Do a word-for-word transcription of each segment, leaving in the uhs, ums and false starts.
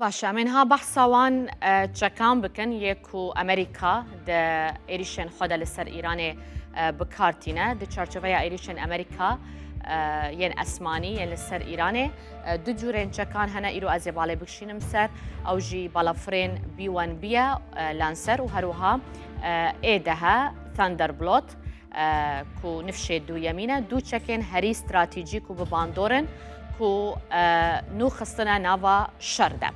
Baş e, em ê niha behsa wan, e, çekan bikin, yê ku Amerîka di êrîşên xwe de li ser Îranê, e, bi kar tîne. Di çarçoveya êrîşên Amerîka, e, yên esmanî, yên li ser Îranê, e, du cûrên çekan hene, îro ez ê balê bikişînim ser. Ew jî balafirên B one B ye, e, Lancer û her wiha, e, ê deh e, Thunderbolt, e, ku nifşê duyemîn e, du çekên herî stratejîk û bi bandor in ku, e, nû xistine nava şer de.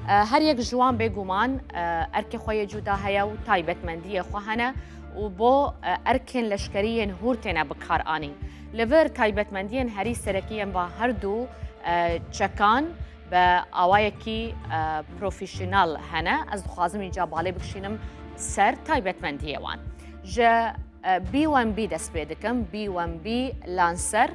E, her yek ji wan bêguman, e, erkê xwe yê cuda heye û taybetmendiyê xwe hene û bo, e, erkên leşkerî yên hûr têne bi kar anîn. Li vir taybetmendiyên herî serekî yên va her du, e, çekan bi awayekî, e, profesyonel hene. Ez dixwazim îca balê bikişînim ser taybetmendiyê wan. Ji, e, B one B dest pê dikim. B one B Lancer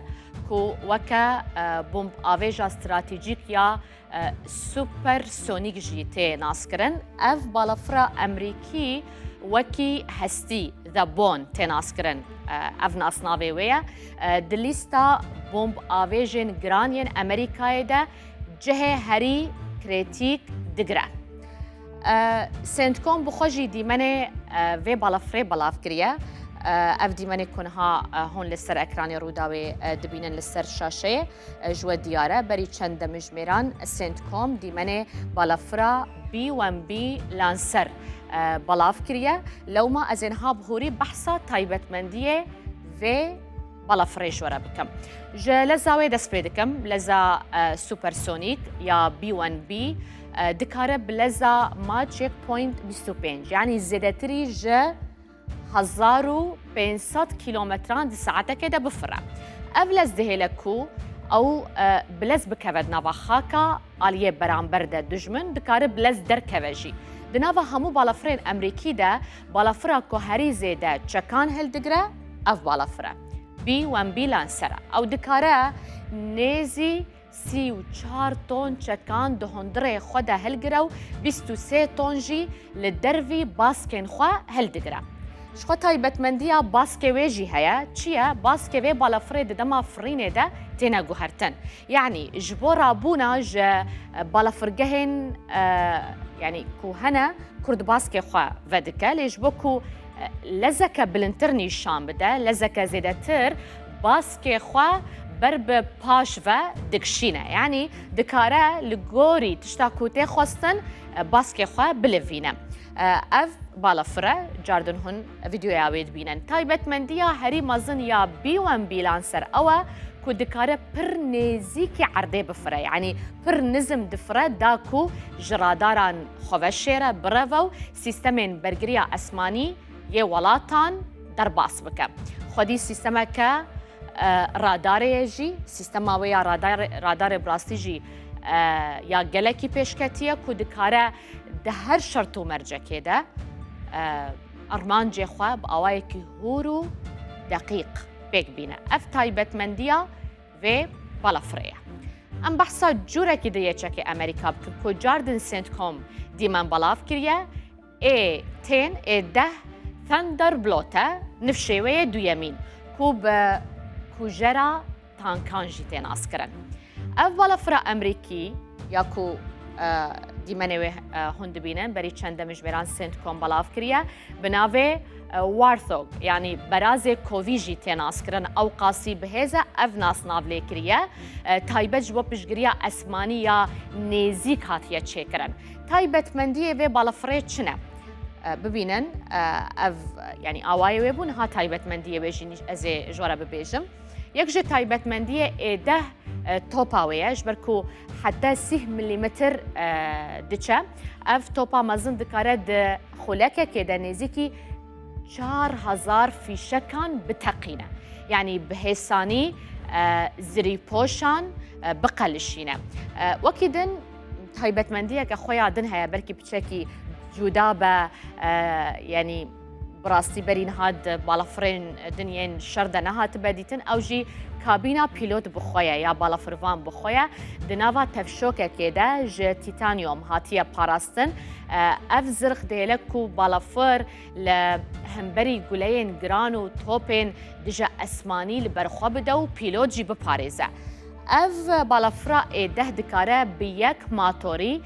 ku weke, e, bomb avêja stratejîk ya, e, supersonîk jî tê naskirin. Ev balafira Emerîkî wekî hestî, The Bone, tê naskirin. E, ev nasnavê wê ye. E, di lîsta bomb avêjên giran yên Emerîkayê de cihê herî kritîk digire. E, Centcom bi xwe jî dîmenê, e, vê balafirê belav kiriye. E, ev dîmenê ku niha, e, hûn li ser ekranê Rûdawê, e, dibînin li ser şaşeyê, e, ji we diyar e. Berî çend demjimêran Centcom dîmenê balafira B one B Lancer, e, belav kiriye. Lewma ez ê niha bi hûrî behsa taybetmendiyê vê balafirê ji we re bikim. Ji leza wê dest pê dikim, leza, e, supersonik ya B one B, e, dikare bi leza Mach yek point bîst û pênc, yanî zêdetirî ji hezar û pênc sed kilometran di saetekê de bifire. Ev lez dihêle ku ew, e, bi lez bikeve di nava xaka aliyê beramber de dijmin, dikare bi lez derkeve jî. Di nava hemû balafirên Emerîkî de balafira ku herî zêde çekan hildigire, ev balafir e. B one B Lancer e. Ew dikare nêzî sî û çar ton çekan di hundirê xwe de hilgire û bîst û sê ton jî li dervî baskên xwe hildigire. Ji xwe taybetmendiya baskê wê jî heye. Çi ye? Baskê vê balafirê di dema firînê de têne guhertin. Yanî ji bo rabûna ji, e, balafirgehên, e, yanî ku hene, ku di baskê xwe vedike, lê ji bo ku, e, lezeke bilindtir nîşan bide, lezeke zêdetir baskê xwe ber bi paş ve dikişîne. Yanî dikare li gorî tişta ku tê xwestin, e, baskê xwe bilivîne. E, ev balafir e, cardin hûn vîdeoya wê dibînin. Taybetmendiya herî mezin ya B one B Lancer ew e ku dikare pir nêzîkî erdê bifire, yanî pir nizm difire, da ku ji radaran xwe veşêre, bireve û sîstemên bergiriya esmanî yê welatan derbas bike. Xwedî sîstemeke, e, radarê ye jî, sîstema wê ya radar-, radarê bi rastî jî, e, ya gelekî pêşketî ye ku dikare di her şert û mercekê de, e, armancê xwe bi awayekî hûr û deqîq pêk bîne. Ev taybetmendiya vê balafirê ye. Em behsa cûrekî di yê çekê Amerîka bikin ku cardin Centcom dîmen belav kiriye. Ê tên ê deh Thunderbolt e, nifşê wê yê duyemîn ku bi kujera tankan jî tê naskirin. Ev balafira Emerîkî ya ku, e, dîmenê wê, e, hûn dibînin, berî çend demjimêran Centcom belav kiriye, bi navê, e, Warthog, yanî berazê kovî jî tê naskirin. Ew qasî bi hêz e, ev nasnav lê kiriye. E, taybet ji bo piştgiriya esmanî ya nêzîk hatiye çêkirin. Taybetmendiyê vê balafirê çi ne? E, bibînin, e, ev, yanî awayê wê bû, niha taybetmendiyê wê jî nîş-, ez ê ji we re bibêjim. Yek ji taybetmendiyê ê deh, e, topa wê ye, ji ber ku heta sîh milîmetr, e, diçe. Ev topa mezin dikare di xulekekê de nêzîkî çar hezar fîşekan biteqîne. Yanî bi hêsanî, e, zirîpoşan, e, biqelişîne. E, wekî din taybetmendiyeke xwe ya din heye, belkî piçekî cuda be, e, yanî bi rastî berî niha di balafirên din yên şer de nehatibe dîtin. Ew jî kabîna pîlot bi xwe ye ya balafirvan bi xwe ye. Di nava tevşokekê de ji tîtanyom hatiye parastin. E, ev zirx dihêle ku balafir li hemberî guleyên giran û topên dije esmanî li ber xwe bide û pîlot jî biparêze. Ev balafira ê deh dikare bi yek matorî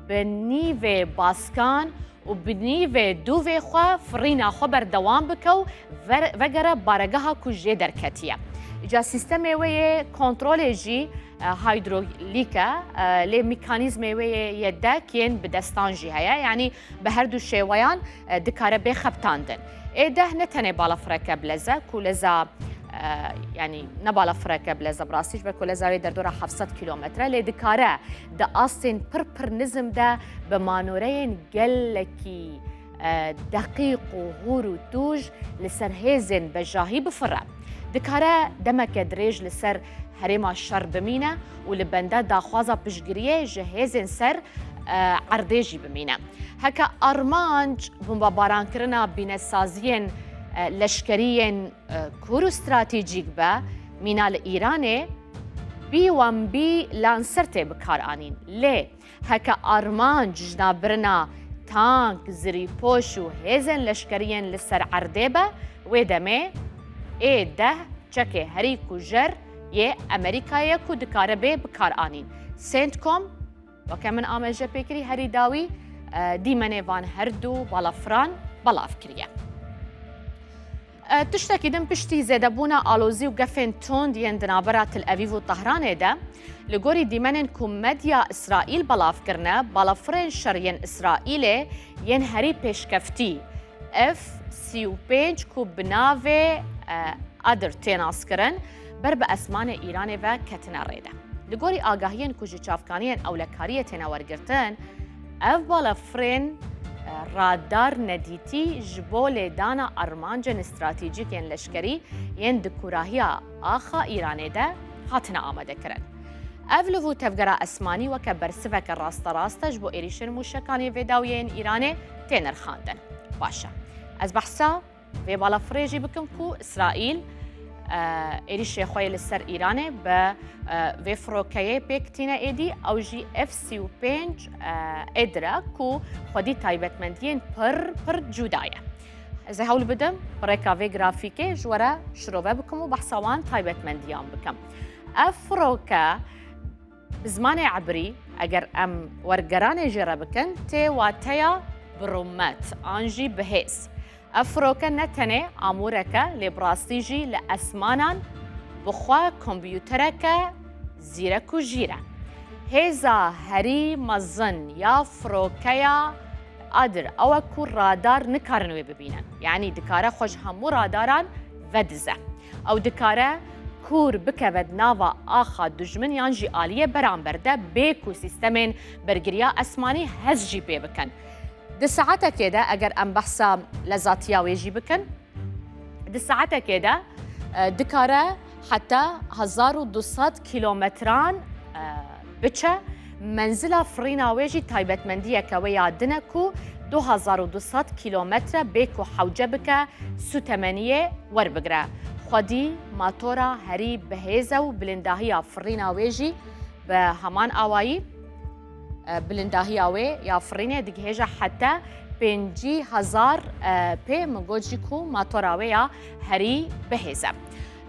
bi nîvê baskan û bi nîvê dûvê xwe firîna xwe berdewam bike û ver-, vegere baregeha ku jê derketiye. Îca sîstemê wê yê kontrolê jî, e, hîdrolîk e, e, lê mekanîzmê wê yê yedek yên bi destan jî heye. Yanî bi her du şêweyan, e, dikare bê xebitandin. Ê deh ne tenê balafireke bilez e, ku leza, e, yanî ne balafireke bilez e, bi rastî ji ber ku leza wê derdora heft sed kîlometre, lê dikare di astên pir pir nizm de bi manoreyên gelekî, e, deqîq û hûr û tûj li ser hêzên bejahî bifire. Dikare demeke dirêj li ser herêma şer bimîne û li benda daxwaza piştgiriyê ji hêzên ser, e, erdê jî bimîne. Heke armanc bombebaran kirina bînesaziyên, e, leşkerî yên, e, kûr û stratejîk be, mîna li Îranê B one B Lancer tê bikaranîn. Lê heke armanc ji nav birina tank, zirîpoş û hêzên leşkerî yên li ser erdê be, wê demê ê deh çekê herî kujer yê Amerîkayê ye ku dikare bê bikaranîn. CENTCOM, weke min ameje pê kirî, herî dawî, e, dîmenê van her du balafiran belav kiriye. E, tiştekî din, piştî zêdebûna alozî û gefên tund yên di navbera Tel Evîv û Tehranê de, li gorî dîmenên ku medya Îsraîl belav kirine, balafirên şer yên Îsraîlê yên herî pêşkeftî, F sî û pênc ku bi navê, e, Adr tê naskirin, ber bi esmanê Îranê ve ketine rê de. Li gorî agahiyên ku ji çavkaniyên ewlekariyê têne wergirtin, ev balafirên, e, radar nedîtî ji bo lêdana armancên stratejîk yên leşkerî yên di kûrahiya axa Îranê de hatine amadekirin. Ev liv û tevgera esmanî weke bersiveke rasterast e ji bo êrîşên mûşekan yê vê dawiyê yên Îranê tê nirxandin. Baş e. Ez behsa vê balafirê jî bikim ku Îsraîl, e, êrîşê xwe yê li ser Îranê bi, e, vê firokeyê pêk tîne êdî, ew jî F sî û pênc, e, Adr e ku xwedî taybetmendiyên pir, pir cuda ye. Ez ê hewl bidim bi rêka vê grafîkê ji we re şirove bikim û behsa wan taybetmendiyan bikim. Ev firoke bi zimanê ebrî, eger em wergeranê jê re bikin, tê wateya bi rûmet an jî bi hêz. Ev firoke ne tenê amûrek e, lê bi rastî jî li esmanan bi xwe kompûtereke zîrek û jîr e. Hêza herî mezin ya firokeya Adr ew e ku radar nikarin wê bibînin. Yanî dikare xwe ji hemû radaran vedize. Ew dikare kûr bikeve di nava axa dijmin yan jî aliyê beramber de bê ku sîstemên bergiriya esmanî hez jî pê bikin. Di saetekê de, eger em behsa lezatiya wê jî bikin, di saetekê de, e, dikare heta hezar û du sed kîlometran, e, biçe. Menzila firîna wê jî taybetmendiyeke wê ya din e ku du hezar û du sed kîlometre bê ku hewce bike, sûtemeniyê werbigire. Xwedî matora herî bihêz e û bilindahiya firîna wê jî bi heman awayî, e, bilindahiya wê ya firînê digihêje heta pêncî hezar, e, pê, min got jî ku matora wê ya herî bihêz e.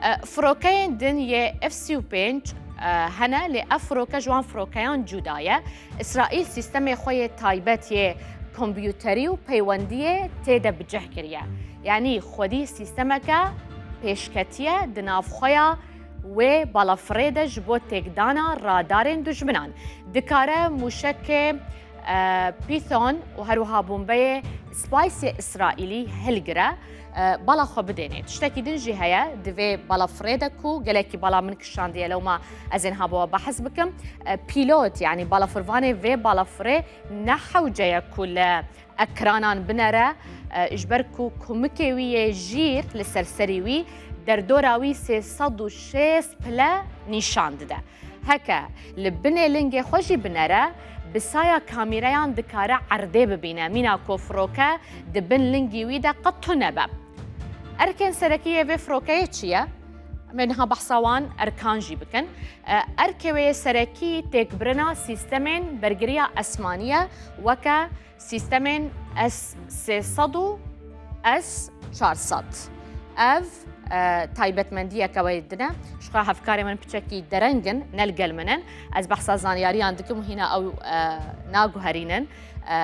E, firokeyên din yê F sî û pênc, e, hene, lê ev firoke ji wan firokeyan cuda ye. Îsraîl sîstemê xwe yê taybet yê kompûterî û peywendiyê tê de bi cih kiriye. Yanî xwedî sîstemeke pêşketî ye di navxweya wê balafirê de ji bo têkdana radarên dijminan. Dikare mûşekê, e, Python û her wiha bombeyê Spice yê Îsraîlî hilgire, e, bala xwe bidêne. Tiştekî din jî heye di vê balafirê de ku gelekî bala min kişandiye, lewma ez ê niha bi we behs bikim. E, pîlot, yanî balafirvanê vê balafirê ne hewce ye ku li ekranan binere, e, ji ber ku kumikê wî yê jîr li ser serî wî derdora wî sê sed û şêst pile nîşan dide. Heke li binê lingê xwe jî binere, bi saya kamîreyan dikare erdê bibîne, mîna ku firoke di bin lingî wî de qet tune be. Erkên serekî yê vê firokeyê çi ye? Em ê niha behsa wan erkan jî bikin. E, erkê wê yê serekî têkbirina sîstemên bergiriya esmanî ye, weke sîstemên S sê sed û S çar sed. Ev E, taybetmendiyeke wê din e. Ji xwe hevkarê min piçekî dereng in, ne li gel min in. Ez behsa zanyariyan dikim û hîna ew, e, naguherînin. E,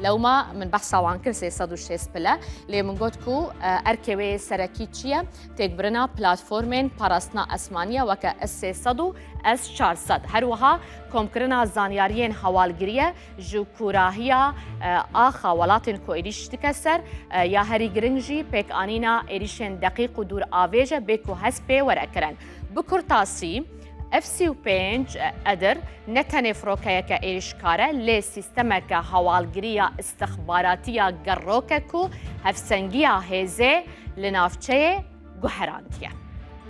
lewma min behsa wan kir sê sed û şêst pile. Lê min got ku, e, erkê wê yê serekî çi ye? Têkbirina platformên parastina esmaniye weke S sê sed û S çar sed. Her wiha komkirina zanyariyên hewalgiriye ji kûrahiya, e, axa welatên ku êrîş dike ser, e, ya herî giring jî pêkanîna êrîşên deqîq û dûravêj e bê ku hest pê were kirin. Bi kurtasî, F sî û pênc Edir ne tenê firokeyeke êrîşkar e, lê sîstemeke hewalgiriya istixbaratî ya gerok e ku hevsengiya hêzê li navçeyê guherandiye.